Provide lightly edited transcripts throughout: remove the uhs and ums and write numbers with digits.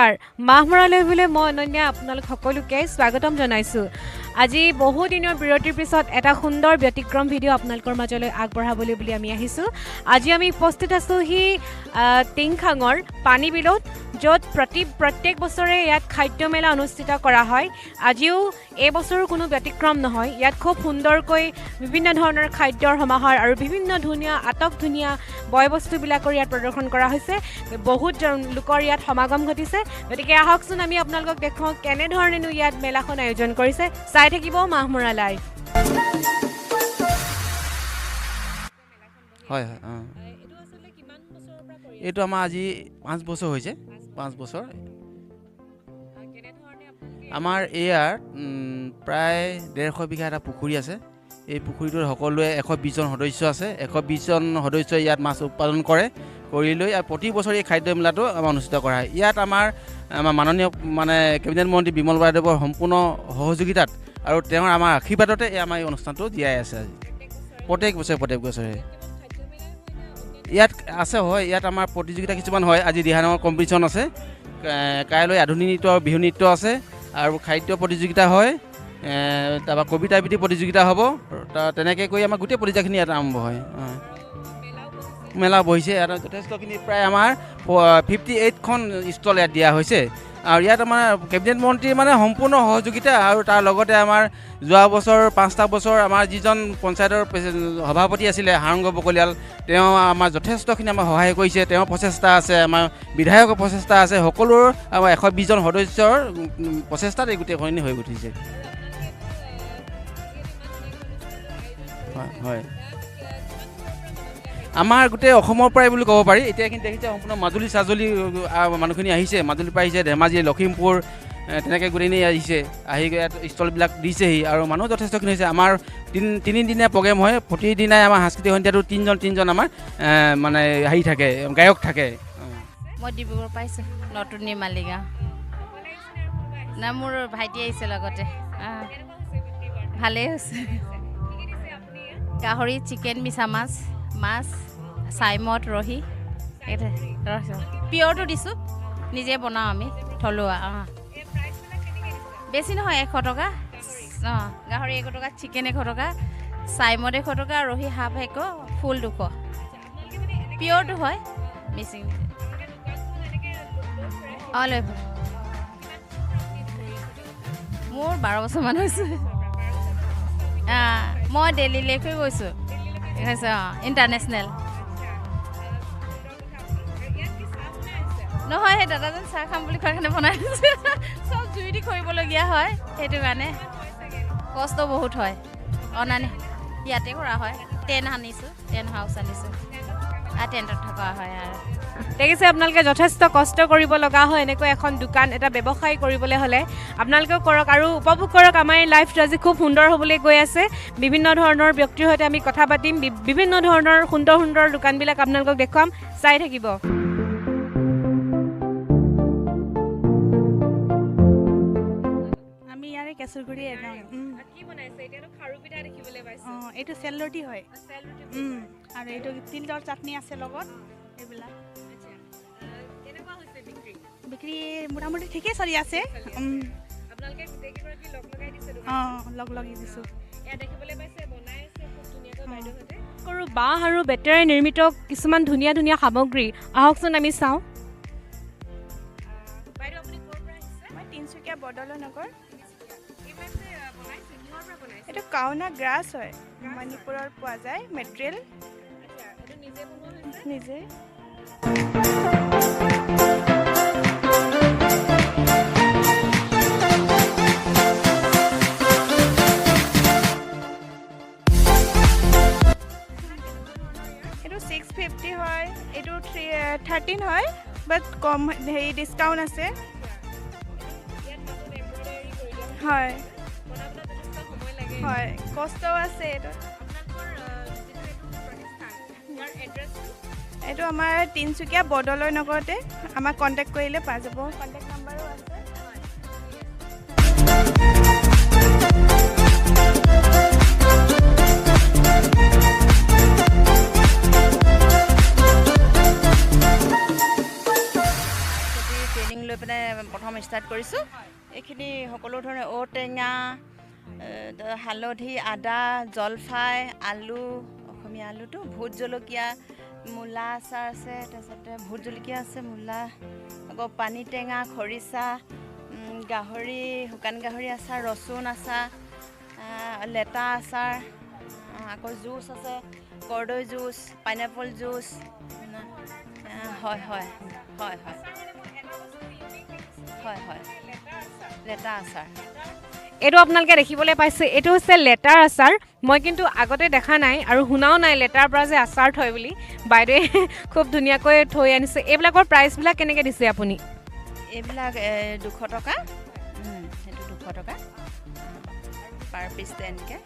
নমস্কাৰ, মাহমৰা লাইভলৈ মই অনন্যা আপোনালোক সকলোকে স্বাগতম জনাইছোঁ। আজি বহু দিনৰ বিৰতিৰ পিছত এটা সুন্দৰ ব্যতিক্ৰম ভিডিঅ' আপোনালোকৰ মাজলৈ আগবঢ়াবলৈ বুলি আমি আহিছোঁ। আজি আমি উপস্থিত আছোঁহি টিংখাঙৰ পানীবিলত, য'ত প্ৰত্যেক বছৰে ইয়াত খাদ্য মেলা অনুষ্ঠিত কৰা হয়। আজিও এই বছৰো কোনো ব্যতিক্ৰম নহয়। ইয়াত খুব সুন্দৰকৈ বিভিন্ন ধৰণৰ খাদ্যৰ সমাহাৰ আৰু বিভিন্ন ধুনীয়া আটক ধুনীয়া বয় বস্তুবিলাকৰ ইয়াত প্ৰদৰ্শন কৰা হৈছে। বহুত লোকৰ ইয়াত সমাগম ঘটিছে। গতিকে আহকচোন আমি আপোনালোকক দেখুৱাওঁ কেনেধৰণেনো ইয়াত মেলাখন আয়োজন কৰিছে। চাই থাকিব মাহমৰা লাইভ। হয় হয়, অঁ, এইটো আমাৰ আজি 5 বছৰ হৈছে। 5 বছৰ। আমাৰ ইয়াত প্ৰায় 150 বিঘা এটা পুখুৰী আছে। এই পুখুৰীটোত সকলোৱে 120জন সদস্য আছে। 120জন সদস্যই ইয়াত মাছ উৎপাদন কৰে, কৰি লৈ আৰু প্ৰতি বছৰে এই খাদ্য মেলাটো আমাৰ অনুষ্ঠিত কৰা হয়। ইয়াত আমাৰ আমাৰ মাননীয় মানে কেবিনেট মন্ত্ৰী বিমল বৰাদেৱৰ সম্পূৰ্ণ সহযোগিতাত আৰু তেওঁৰ আমাৰ আশীৰ্বাদতে এই আমাৰ এই অনুষ্ঠানটো জীয়াই আছে আজি প্ৰত্যেক বছৰে প্ৰত্যেক বছৰে। ইয়াত আছে হয়, ইয়াত আমাৰ প্ৰতিযোগিতা কিছুমান হয়। আজি দিহানামৰ কম্পিটিশ্যন আছে, কাইলৈ আধুনিক নৃত্য আৰু বিহু নৃত্য আছে, আৰু খাদ্য প্ৰতিযোগিতা হয়, তাৰপৰা কবিতা আবৃত্তি প্ৰতিযোগিতা হ'ব। তেনেকৈ কৰি আমাৰ গোটেই প্ৰতিযোগিতাখিনি ইয়াত আৰম্ভ হয়। মেলা বহিছে ইয়াত যথেষ্টখিনি, প্ৰায় আমাৰ 58খন ষ্টল ইয়াত দিয়া হৈছে। আৰু ইয়াত আমাৰ কেবিনেট মন্ত্ৰীৰ মানে সম্পূৰ্ণ সহযোগিতা, আৰু তাৰ লগতে আমাৰ যোৱা বছৰ 5টা বছৰ আমাৰ যিজন পঞ্চায়তৰ সভাপতি আছিলে হাৰংগ বকলিয়াল, তেওঁ আমাৰ যথেষ্টখিনি আমাক সহায় কৰিছে। তেওঁৰ প্ৰচেষ্টা আছে, আমাৰ বিধায়কৰ প্ৰচেষ্টা আছে, সকলোৰ আমাৰ 120জন সদস্যৰ প্ৰচেষ্টাত এই গোটেইখিনি হৈ উঠিছে। হয় হয়, আমাৰ গোটেই অসমৰ পৰাই বুলি ক'ব পাৰি। এতিয়া এইখিনি দেখিছে সম্পূৰ্ণ মাজুলী চাজুলী মানুহখিনি আহিছে, মাজুলীৰ পৰা আহিছে, ধেমাজি, লখিমপুৰ, তেনেকৈ গোটেইখিনি আহিছে। আহি ইয়াত ষ্টলবিলাক দিছেহি আৰু মানুহ যথেষ্টখিনি হৈছে। আমাৰ তিনিদিনীয়া প্ৰগ্ৰেম হয়। প্ৰতিদিনাই আমাৰ সাংস্কৃতিক সন্ধিয়াটো তিনিজন আমাৰ মানে হেৰি থাকে, গায়ক থাকে। মই ডিব্ৰুগড় পাইছোঁ, নতুন মালিগাঁও। না, মোৰ ভাইটি আহিছে লগতে। ভালেই হৈছে। গাহৰি, চিকেন, মিছা মাছ, মাছ, চাইমদ, ৰহি, পিয়ৰটো দিছোঁ, নিজে বনাওঁ আমি থলুৱা। অঁ, বেছি নহয়, 100 টকা। অঁ, গাহৰি 100 টকা, চিকেন 100 টকা, চাইমদ 100 টকা, ৰহি হাফ 100, ফুল 200। পিয়ৰটো হয়, মিচিং। অঁ, লৈ মোৰ 12 বছৰমান হৈছে। মই দিল্লীলৈকে গৈছোঁ। অঁ, ইণ্টাৰনেশ্যনেল নহয়, সেই দাদাজন চাহ খাম বুলি কোৱাৰ কাৰণে বনাই দিছে। চব জুই দি কৰিবলগীয়া হয়, সেইটো কাৰণে কষ্ট বহুত হয়। অনা ইয়াতে কৰা হয়। টেণ্ট আনিছোঁ, টেণ্ট হাউচ আনিছোঁ, আৰু টেণ্টত থকা হয়। আৰু দেখিছে আপোনালোকে যথেষ্ট কষ্ট কৰিব লগা হয় এনেকৈ এখন দোকান এটা ব্যৱসায় কৰিবলৈ হ'লে। আপোনালোকেও কৰক আৰু উপভোগ কৰক। আমাৰ এই লাইফটো আজি খুব সুন্দৰ হ'বলৈ গৈ আছে। বিভিন্ন ধৰণৰ ব্যক্তিৰ সৈতে আমি কথা পাতিম, বিভিন্ন ধৰণৰ সুন্দৰ সুন্দৰ দোকানবিলাক আপোনালোকক দেখুৱাম, চাই থাকিব। আমি ইয়াৰে কেঁচুৰগুৰি। অঁ, এইটো চেল ৰুটি হয়, আৰু এইটো তিলৰ চাটনি আছে লগত। এইবিলাক বিক্ৰী মোটামুটি ঠিকেই চলি আছে। অঁ, লগ লাগি দিছোঁ। কৰোঁ বাঁহ আৰু বেতেৰে নিৰ্মিত কিছুমান ধুনীয়া ধুনীয়া সামগ্ৰী, আহকচোন আমি চাওঁ। মই তিনিচুকীয়া বৰদলৈ নগৰ। এইটো কাওনা গ্ৰাছ হয়, মণিপুৰৰ পোৱা যায় মেটেৰিয়েল, নিজে। এইটো 650 হয়, এইটো 313 হয়, বাট কম হেৰি ডিছকাউণ্ট আছে। হয় হয়, কষ্টও আছে এইটো। এইটো আমাৰ তিনিচুকীয়া বৰদলৈ নগৰতে। আমাক কণ্টেক্ট কৰিলে পাই যাব, কণ্টেক্ট নাম্বাৰো আছে। ট্ৰেইনিং লৈ পেলাই ষ্টাৰ্ট কৰিছোঁ। এইখিনি সকলো ধৰণৰ ঔটেঙা, হালধি, আদা, জলফাই, আলু, অসমীয়া আলুটো, ভোট জলকীয়া, মূলা আচাৰ আছে, তাৰপিছতে ভোট জলকীয়া আছে, মূলা, আকৌ পানী টেঙা, খৰিচা, গাহৰি, শুকান গাহৰি আচাৰ, ৰচুন আচাৰ, লেটা আচাৰ, আকৌ জুচ আছে, কৰ্দৈ জুচ, পাইনাপল জুচ। হয় হয় হয় হয় হয় হয়, লেটা আচাৰ। এইটো আপোনালোকে দেখিবলৈ পাইছে, এইটো হৈছে লেটাৰ আচাৰ। মই কিন্তু আগতে দেখা নাই আৰু শুনাও নাই লেটাৰ পৰা যে আচাৰ থয় বুলি। বাইদেৱে খুব ধুনীয়াকৈ থৈ আনিছে। এইবিলাকৰ প্ৰাইচবিলাক কেনেকৈ দিছে আপুনি? এইবিলাক 200 টকা, সেইটো 200 টকা পাৰ পিচ 10কে।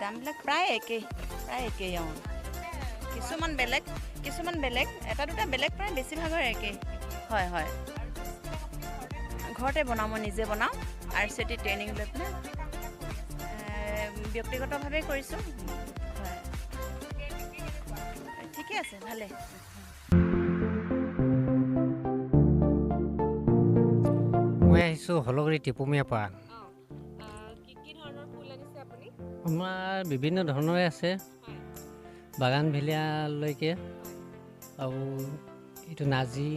দামবিলাক প্ৰায় একেই, প্ৰায় একেই। অঁ, কিছুমান বেলেগ, কিছুমান বেলেগ, এটা দুটা বেলেগ, প্ৰায় বেছিভাগৰ একেই। হয় হয়, ঘৰতে বনাওঁ, মই নিজে বনাওঁ। আৰ চি টি ট্ৰেইনিং লৈ পেলাই ব্যক্তিগতভাৱেই কৰিছোঁ। হয়, ঠিকে আছে, ভালেই। মই আহিছোঁ হলগুৰি টিপুমীয়াৰ পৰা। আমাৰ বিভিন্ন ধৰণৰে আছে, বাগান ভেলিয়ালৈকে আৰু এইটো নাজি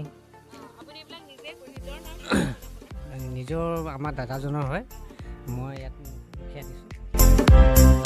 নিজৰ আমাৰ দাদাজনৰ হয়, মই ইয়াত মুখিয়া দিছোঁ।